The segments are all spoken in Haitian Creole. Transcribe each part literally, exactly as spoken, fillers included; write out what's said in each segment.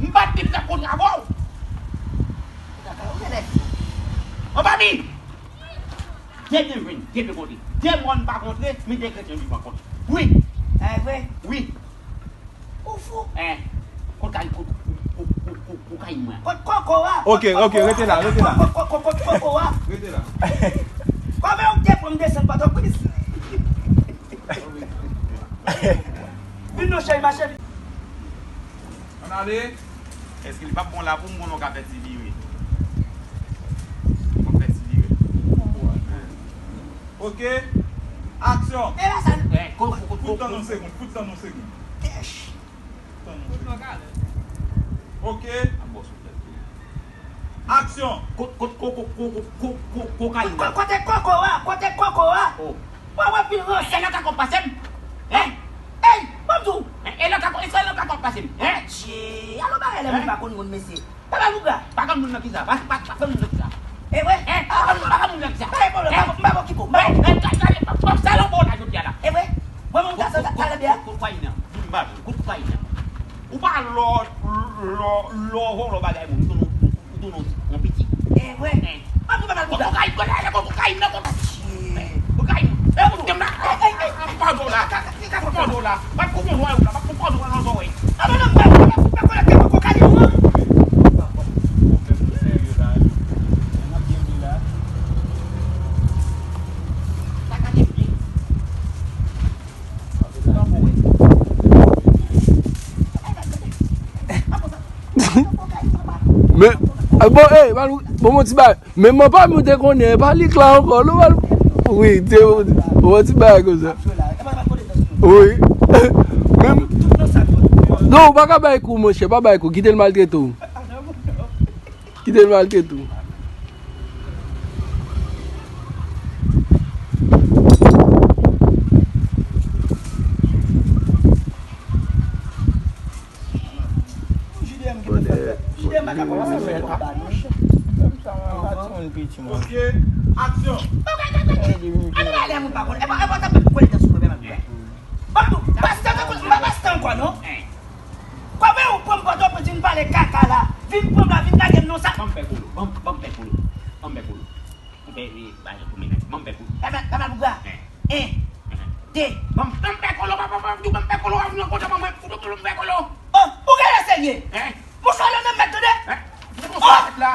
M pa t di m t ap kontre avè w. Anba mi! De byen jwenn, de byen kontre. De mò n pa kontre, men de kretyen vivan kontre. Wi. E vre? Wi. Ou fou? Eh, kot kay, kot, kot, kot, kot, kot, kot kay mwen? Kot koko a? Ok, ok, rete la, rete la. Kot, kot, kot, kot koko a? Rete la. Kòman ou te pran m desann Pòtoprens? Vin non, cheri, mache vit. Ann ale. Èske li p ap bon la pou m konnen w ka fè ti vire? W ap fè ti vire. Ok. Aksyon. E la sa. Eh, ko, ko, ko, ko, fout tan nou segonn, fout tan nou segonn. Fout tan nou segonn. Ok. Aksyon. Kot, kot, ko, ko, ko, ko, ko, ko, kokayin nan? Ko-, kote koko a? Kote koko a? Oh. Mwen wè pil ransè. E lòt la k ap pase m? Hein? Ey, ban m di w. E lòt la, e lòt la k ap pase m? Hein? Adje, alò bagay la, moun pa konn moun, mesye. Papa Louga. Pa konn moun nan kisa? Pa, pa, pa konn moun nan kisa? E vre? Hein? Pa konn, pa konn moun nan kisa? Pa gen pwoblèm, m pa, m pa okipe w. Hein? Hein? Gade, gade, sa l anba w la jodi a la. E vre? Mwen menm gason, sa, sa l anba a? Kout, kout, kout kokayin nan. Vin ba m, kout kokayin nan. Ou pa lò, lò, lò, vòlò bagay moun, ou tounen, ou tounen yon piti. E vre? Hein? An nou pa mal bouda. Kokayin, kokayin, kokayin, kokayin nan, kokayin. Kokayin. E ou tem la. Ay, ay, ay. An pa do la. Ka, ka, ka, ka, ka. An pa do la. Pa koupe zòrèy ou la, pa koupe zòrèy nan zòrèy. Non, non, non, pa, pa, pa, pa kolekte pou kokayin ou an. Sa ka gen byen. Men, bon, ey, bon, bon, ti bagay. Men manman pa m te konnen, e pa li k la ankò, non, pa l, wi, te, bon, ti bagay konsa. Wi. Men, non, ou pa ka bay kou, monchè, pa bay kou, kite l maltrete w. Kite l maltrete w. Ok, aksyon. Pastè, pastè ankò non. Kòman ou pran m Pòtoprens vin pale kaka la? Vin pran m la, vin lage m nan sa. Ban m pè kolo, ban m, ban m pè kolo. Ban m pè kolo. Ou pè, e, bagay pou mennaj. Ban m pè kolo. Papa, papa Louga. Hein. En. Hein. De. Ban m, ban m pè kolo, papa, papa, di w ban m pè kolo, w ap vin nan kote mwen, mwen fout ou kolo, m pè kolo. Oh, ou genlè serye. Hein? Mouchwa nan men mèt, tande. Hein? Mouchwa nan men mèt la.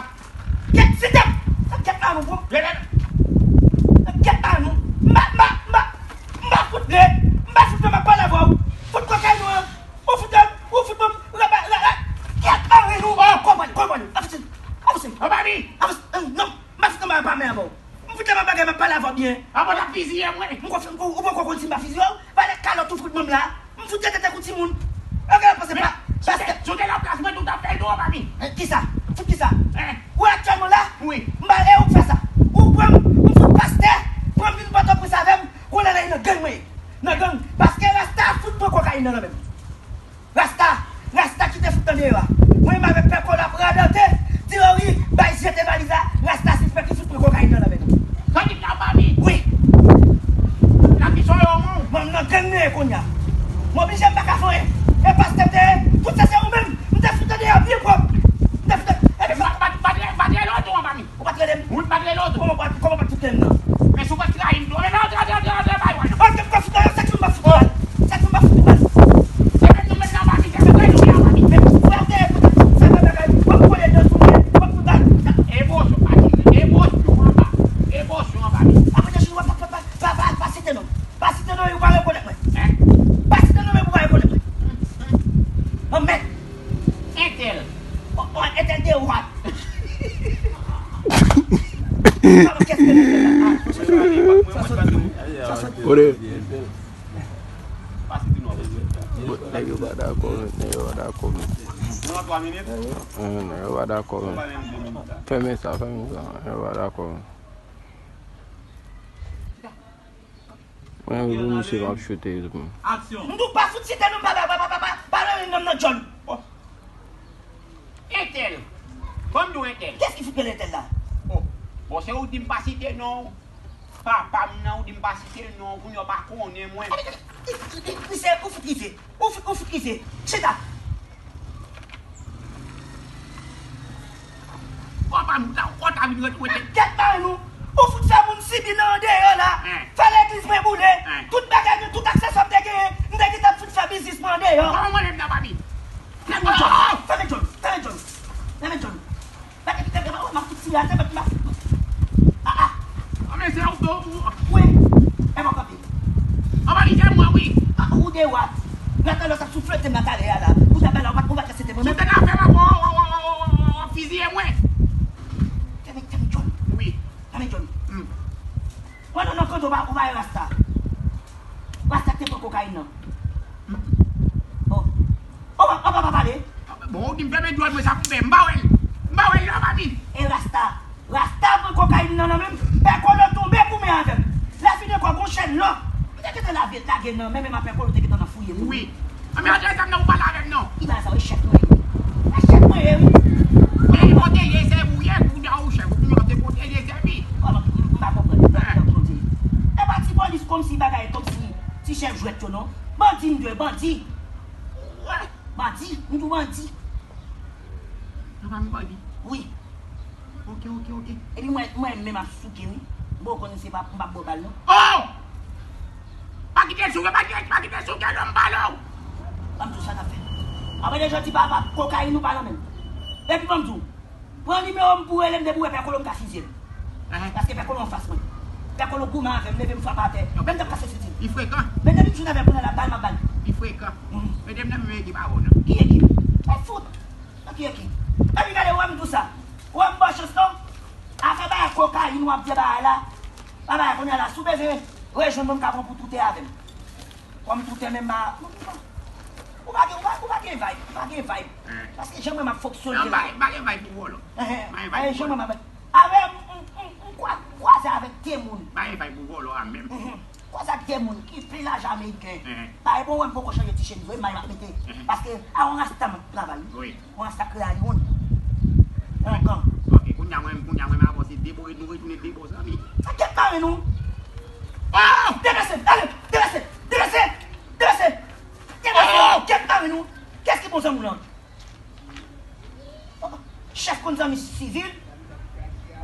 Kèt, sitèm. Kèt la nou, bon. Kèt la nou. M pa, m pa, m pa, m pa fout vle. M pa fout vle, m ap pale avè w. Fout kokayin ou an. Ou fout, ou fout, bon, raba, raba. Kèt la nou. Oh, konprann, konprann. Avanse. Avanse. Anba mi. Avanse. Non. M pa fout anba, anba men avè w. M fout anba bagay, m ap pale avè w byen. Avan w t ap fiziye mwen. M konn, ou, ou poko konn si m pa fiziye w. Pale kalòt ou fout ban m la. M fout tete kou timoun. Yo gen panse pa. Pastè. Si w te nan plas mwen, tou w t ap fè l tou, anba mi. Eh, kisa? Fout kisa? Hein? Ou aktyèlman la? Wi. M ba e ou k fè sa. Ou pran m, m fout pastè, pran m vin Pòtoprens avè m, kounye a la nan gang mwen ye. Nan gang. Paske rasta fout pran kokayin nan nan men m. Rasta, rasta kite fout nan deyò a. Mwen menm avèk pè Kolo ap radante, di yo wi, bay jete valiz la, rasta sispèk li fout pran kokayin nan nan men nou. Sa ki ta pa mi? Wi. Nan ki son yo moun? Mwen nan gang mwen ye kounye a. Mwen oblije m pa ka fè anyen. E pastè m te ye, tout sa se ou menm. M te fout nan deyò byen pwòp. M te fout nan, epi pa, pa, pa, pa, pa, pa, pa, Ou pa t rele m? Wi, m pa t rele w tou. Kòman w pa t, kòman w pa t fout rele m nan? Men si w pa t trayi m tou. Men antre, antre, antre, antre, bay mwen. Antre, m pa fout nan sa ki m pa fout bal. Sa ki m pa fout bal. Se menm nou menm nan pati, se menm nou menm nan pati. Men frè w te pou fè bagay, w ap kole dan sou mwen, w ap fout bal. Emosyon pa tire, emosyon anba, emosyon anba. Apre de jou, w ap pa, pa, pa, pa, pa site non. Pa site non, ou pa rekonèt mwen. Hein? Pa site non, men ou pa rekonèt mwen. Anmèd. Entèl. Oh, oh, entèl de wap. Nèg yo pa dakò, men, nèg yo pa dakò, men. Nèg yo pa dakò, men. Fèmen sa, fèmen sa, nèg yo pa dakò, men. Mwen menm pou misye pa ap choute tou. Aksyon. M di w pa fout site non m, pa, pa, pa, pa, pa, pa, pa nan non m nan John. Oh. Entèl. Ban m di w entèl. Kiyès ki fout rele entèl la? Oh. Bon, se ou di m pa site non. Papa m nan, ou di m pa site non, kounye a w pa konnen mwen. Misye, ou fout rive. Ou fout, ou fout rive. Chita. Papa m, la, ou ta vin retwete. Kèt mari nou. Ou fout fè moun sibi nan andeyò la. Fè legliz mwen boule. Tout bagay mwen, tout akseswa m te genyen, m te gentan fout fè biznis mwen andeyò. Kòman mwen menm nan pa bi? Fèmen John, fèmen John, fèmen John. Fèmen John. Bagay ki te gen, m ap fout tire atè, m ap, m ap. Ah, ah. Ah, men se ou, ou, ou. Wi. E mwen kanpe. Anba li, se mwen, wi. Ah, ou de wa. Mwen talè w t ap souflete m nan talè a la. Ou t ap bay la, ou pa, ou pa t resete mwen menm. Si w te ka fè m ankò, w, w, w ap fiziye mwen. Fèmen, fèmen John. Wi. Fèmen John. Hmm. Pandan nan kote w pa, ou pa wè Rasta. Rasta te pran kokayin nan. Oh. Oh, pa, oh, pa, pa pale. Bon, ou di m fèmen djòl mwen, sa pou m fè? M pa wè l. M pa wè l nan pa mi. E Rasta. Rasta pran kokayin nan nan men m. Pè Kolo tonbe goumen avè m. Lè fini ankò, gon chèn lò. M te gentan lave, lage nan men, men m a Pè Kolo te gentan nan fouye pou mwen. Wi. A, men antre zam nan, ou pale avè m non. Ki bagay sa, wi, chèf mwen ye. E chèf mwen ye, wi. Men li pwoteje sèvi w ye, kounye a ou chèf, ou kounye a ou te pwoteje sèvi. Kòman, m pa konprann, m pa konprann. E pa ti polis kòmsi bagay, kòmsi ti chèf jwèt yo non. Bandi m dwe, bandi. Bandi, m di w bandi. Nan pa m bandi. Wi. Ok, ok, ok. Epi mwen, mwen menm ap souke, wi. Bon, konnen se pa, m p ap bò bal, non. Oh! Pa kite l souke, pa kite, pa kite l souke, non, m pale w. Ban m di w sa n ap fè. Apre de jodi, pa, pa, kokayin ou pa nan men m. Epi ban m di w, pran nimewo m pou w rele m, depi w wè Pè Kolo m ka fizye l. Paske Pè Kolo anfas mwen. Pè Kolo goumen avè m, leve m frape atè. Menm t ap kase soti. Li frekan. Men depi m jwenn avè l kounye a la, bal m ap bal. Li frekan. Mete m nan menm ekip avè w, non. Ki ekip? Mwen fout. Nan ki ekip? Epi gade, ou wè m di w sa. Ou wè m ba w chans non. Afè bagay kokayin w ap di bagay la. Pa bagay kounye a la, si w bezwen rejwenn mwen, m ka pran pou toute avè m. Kòm toute menm ba, ou pa gen, ou pa, ou pa gen vibe, ou pa gen vibe. Paske jan mwen m ap fonksyone la. Non, m pa gen vibe pou vòlò. Jan mwen m ap, avè m, m, m, m kwa-, m kwaze avèk de moun. M pa gen vibe pou vòlò a menm. Kwaze ak de moun ki plen lajan ameriken. Pa e bon, wè m poko chanje ti chemiz, wi, m ap mete. Paske a yon rasta m ap travay, wi. Yon rasta kreye a yon. Yon gang. Ok, kounye a mwen, kounye a mwen, m avanse de bò, nou retounen de bò, zanmi. Sa kèt mari nou. Oh! Deplase, ale, deplase, deplase, deplase. Deplase, kèt mari nou. Kiyès ki bon zanmi w lan? Chèf konn zanmi sivil.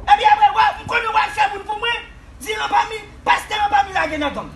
Ebyen, apre, w, m konnen w al fè moun pou mwen. Di an pa mi, pastè an pa mi lage nan gang.